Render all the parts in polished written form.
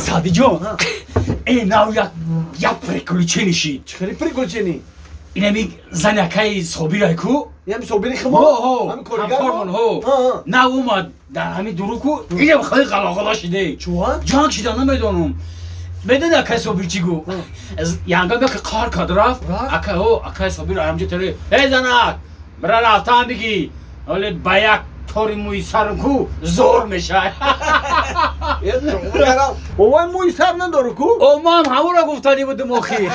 Садиҷон, э нав як приключение шид. Чӣ хели приключение? Инами занякаи Собирай ку? Ям Собири химо? Ҳо, ҳами коригар ҳамкормон, ҳо. Нав омад дар ҳами дуру ку, инам хеле ғалоғало шиде. Чуа? Ҷанг шида, намедонам. Медони акай Собир чӣ гуфт? Янга бе қар кад рафт. Акай, ҳо, акай Собир ҳамҷо таре. Эй занак, бира рафтан бигӣ. Ҳоле ба як тори мӯи сарм ку зор мешавад. Овай мӯи сар надору ку? О, ман ҳамонро гуфтанӣ будум охир.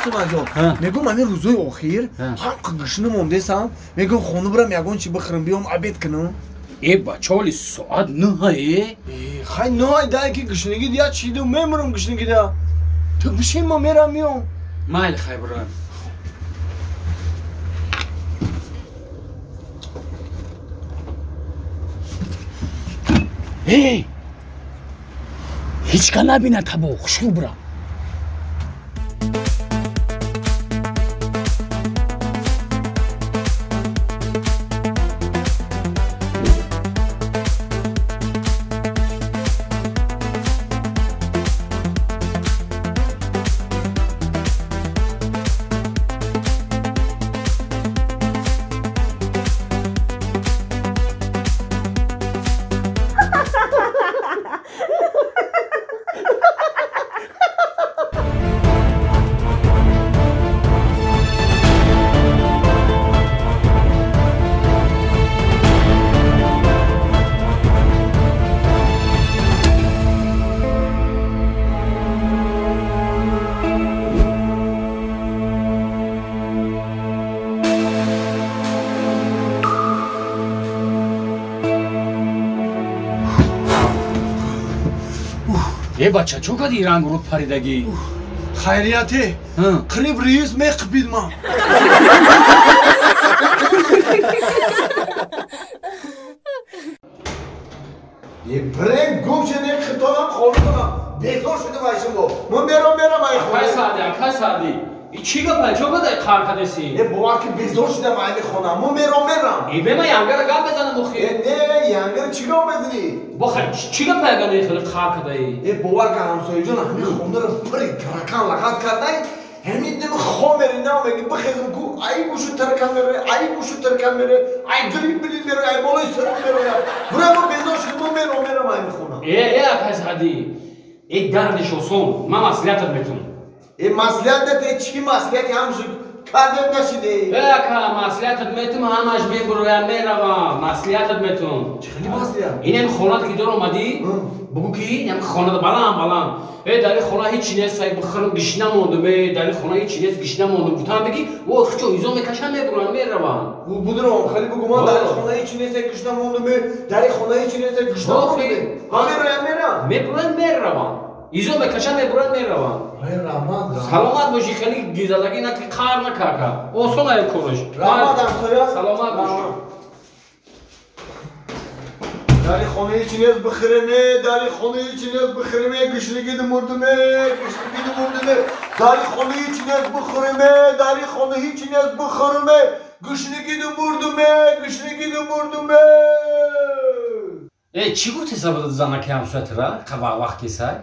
Сумаҷон, мегӯм ҳамин рӯзои охир ҳам гушна мондесам, мегӯм хона бирам ягон чи бихӯрам, биём обед кунам. Э бача, ҳоли соат нӯҳае? Хай нӯҳай дай ки гушнагӣ дия чиду мемурам гушнагӣ да. Ту бишин, ма мерам миём. Майли, хай бирам. Эй, ҳеҷ ка набинад табо, хушрӯ бирам. Э бача, чӯ кади рангу руд паридагӣ? Хайрияте, қариб раис меқипид ман. Е бирем гум шуде, хитонам хонатонам. Безор шудем ай шумо. Ман мерам ай хона. Акай Саъди, акай Саъди. И чӣ гапай, чӯ кадай қар кадеси? Е бовар ки безор шудам айни хона. Ман мерам. Е бема янгара гап мезанам охи. Е не, янгара чӣ гап мезанӣ? Бо хай чӣ гапай агар хеле қар кадаи? Е бовар ки ҳамсояҷон ҳамин хонаро пури таракан лағат кардай. Ҳамин дими хомери нав меги бихезм ку, ай гӯшу таракан мероя, ай гӯшу таракан мероя, ай дриб били мероя, ай болои сарам мероя. Бура мо безор шудем, мо мерам айни хона. Е, е акай Саъди, е дардиш осон, ман маслиҳатат метум. Е маслиҳат нате, чӣ маслиҳати ҳамши кардем нашиде? Е ака, маслиҳатат метум, ҳамаш мебуроям, меравам, маслиҳатат метум. Чӣ хели маслиҳат? Инам хонат ки дор омадӣ, бугӯ ки инам хонада баланд баланд. Э дар ин хона ҳеҷ нест, сай бихӯрам гишна мондум, э дар ин хона ҳеҷ нест, гишна мондум. Гуфтам бигӣ, о хичо изо мекашам, мебуроям, меравам. Будурам, хеле бугӯ ман дар ин хона ҳеҷ нест, гишна мондум, дар ин хона ҳеҷ нест, гишна мондум. Ҳа мероям, мерам. Мебуроям, меравам. Изо мекашам, мебуроям, меравам. Ай раҳмат. Саломат бошӣ, хеле гизадагӣ наки, қар накарда. Осон ай кораш. Раҳмат ҳамсоя. Саломат бошӣ. Дар ин хона ҳеҷ нест бихӯреме, дар ин хона ҳеҷ нест бихӯреме, гушнагиду мурдуме, гушнагиду мурдуме. Дар ин хона ҳеҷ нест бихӯреме, дар ин хона ҳеҷ нест бихӯреме, гушнагиду мурдуме, гушнагиду мурдуме. Э чӣ гуфти сабади занаки ҳамсоятра вақт кесай?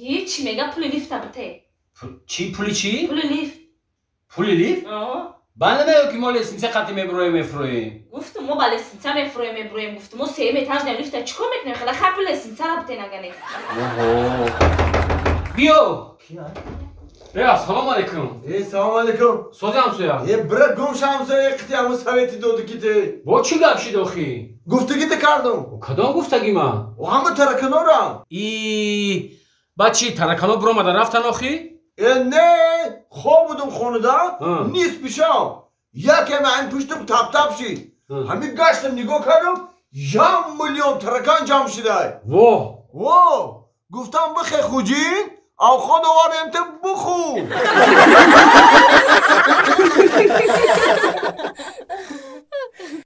Ҳеҷ, мега пули лифта бите. Чӣ пули чӣ? Пули лифт. Пули лифт? Ба намеё ки мо лестница қати мебуроем, мефуроем. Гуфтум мо ба лестница мефуроем, мебуроем. Гуфтум мо сеюм этаж на лифта чӣ кор мекунем? Хела хай пули лестницара бите нагане. Биё. Э ассалому алайкум. Э салому алайкум. Сози ҳамсоя. Е бира гум ша ҳамсоя, қити ҳамун совети доду ки те. Бо чӣ гап шид охи? Гуфтагӣ те кардум. Кадом гуфтагӣ ман? Ҳама тараканора. И баъд чӣ таракано биромада рафтан охи? Э не, хоб будум хонада, нисфи шаб. Якем ҳамин пуштум тап-тап шид. Ҳамин гаштам нигоҳ кардам, як миллион таракан ҷамъ шидай. Во! Во! Гуфтам бихе хуҷин, авход овардем те бихӯр.